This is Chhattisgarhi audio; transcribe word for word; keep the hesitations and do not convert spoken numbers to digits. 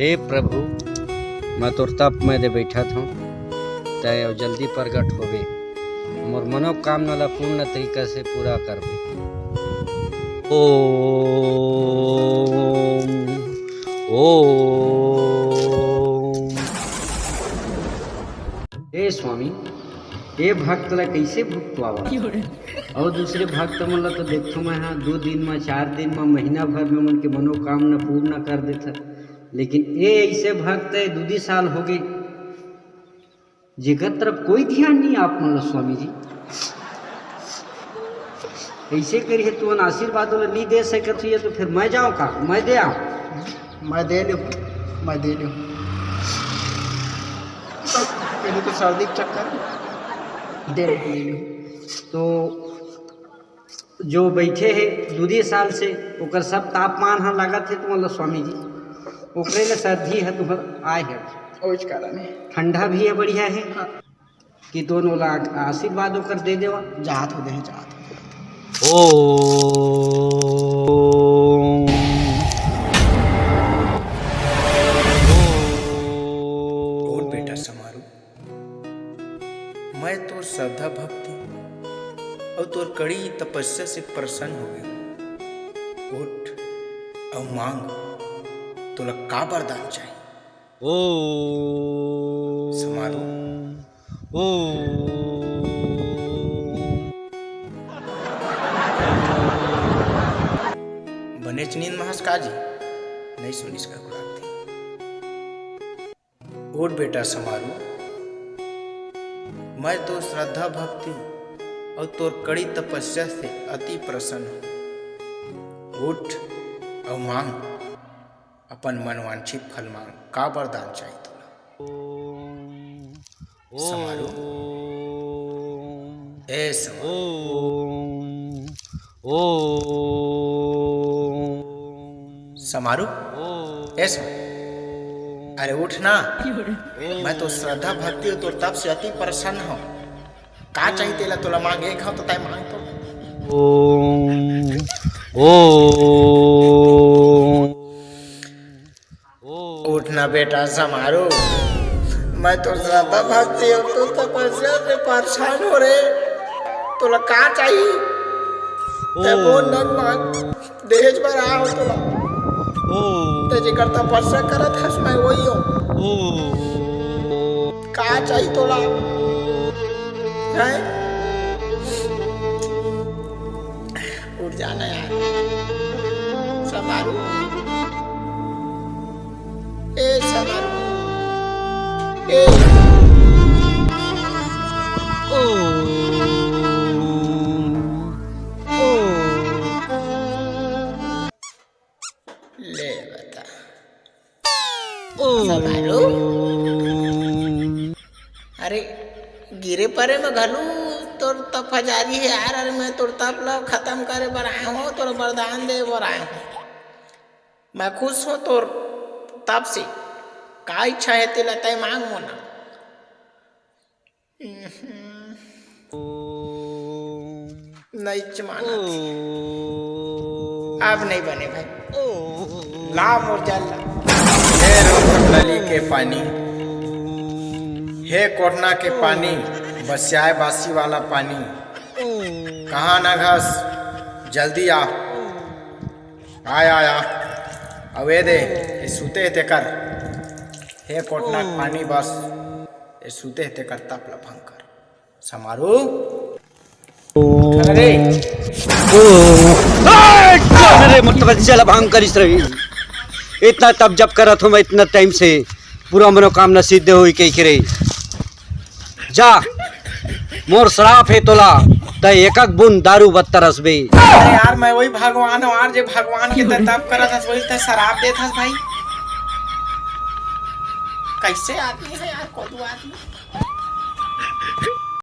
हे प्रभु, मैं तोर तप में दे बैठत हूँ, तय अउ जल्दी प्रगट होबे, मोर मनोकामना ला पूर्ण तरीका से पूरा करबे। ओम, ओम। हे स्वामी, ए भक्त ला कइसे भुगतवावा? अउ दूसरे भक्त मन ला तो देखथो मैं हा, दू दिन म, चार दिन म, महीना भर में मन के मनोकामना पूर्ण कर देथे, लेकिन ए ऐसे भक्त है, दू दी साल हो गए, जेकर तरफ कोई ध्यान नहीं आप मन ला, स्वामी जी। ऐसे करिए, तुमन आशीर्वाद वाला नहीं दे सकत हो, तो फिर मैं जाऊँ का? मैं दे आऊँ? मैं दे लूँ, मैं दे लूँ। पहले तो सर्दी के चक्कर दे लूँ, दे लूँ। तो जो बैठे हे दू दी साल से, ओकर सब तापमान ह लागत हे तुमन ल स्वामी जी, ओकरे ले सर्दी ह तुमन आए हे। ओइच कारण हे। ठंडा भी हे, बढ़िया हे। हाँ। कि दोनों ला आशीर्वाद ओकर दे देवा। जात हो दे, जात हो। ओ। और बेटा समारू, मैं तोर श्रद्धा भक्ति अउ तोर कड़ी तपस्या से प्रसन्न हो गया। उठ अउ मांग, तोला का वरदान चाहिए? ओ। समारू। ओ। बनेच नींद महस का जी? नहीं सुनिस का गुलाब दी। उठ बेटा समारू, मैं तो श्रद्धा भक्ति अउ तोर कड़ी तपस्या से अति प्रसन्न हूँ। उठ अउ मांग, अपन मनवांछित फल मांग, का वरदान चाहिए तोला? समारू, ए समारू। ओम। समारू, ओम। ए समारू, अरे उठ ना। मैं तो श्रद्धा भक्ति अउ तोर तप से अति प्रसन्न हूँ। का चाहिए तेला तोला मांगे, एक हाथ तो तय मांग तो। ओम। ओम। उठ ना बेटा समारू, मैं तो ज्यादा भक्ति हूँ, तू तपस्या से परेशान हो रे। तोला का चाहिए? ते बोल नंद मान, दहेज बर आया हो तोला। ते जेकर तपस्या करत हस, मैं वही हूँ। का चाहिए तोला? हैं? उठ जाना यार। समारू। ए समारू। ए। ओ। ओ। ले बता। ओ। समारू। अरे, गिरे परे में घलू तोर तप ह जारी हे यार। अरे, मैं तोर तप ल खतम करे बर आए हूँ, तोर वरदान दे बर आए हूँ। मैं खुश हूँ तोर तप से। का इच्छा हे तेला तय मांग मोला। नहीं मानत। अब नहीं बने भाई। ला मोर जल ला। हे रोहतक नली के पानी, हे कोटना के पानी, बसियाए बासी वाला पानी, कहाँ ना घस, जल्दी आ। आय, आय, आ। अउ ए दे, ए सूते हे तेकर। हे कोटना के पानी बस, ए सूते हे तेकर तप ल भंग कर। समारू। अरे। ओ। ए, कौन रे मोर तपस्या ल भंग करिस रही? इतना तप जप करत हूँ मैं इतना टाइम से, पूरा मनोकामना सिद्ध होई कहि के रे। जा, मोर श्राप हे तोला, तय एक एक बूंद दारू बत्तर असबे। अरे यार, मैं वही भगवान हूँ यार, जे भगवान के तय तप करत हस, वही तय श्राप देत हस भाई। कैसे आदमी है यार, कोदू आदमी।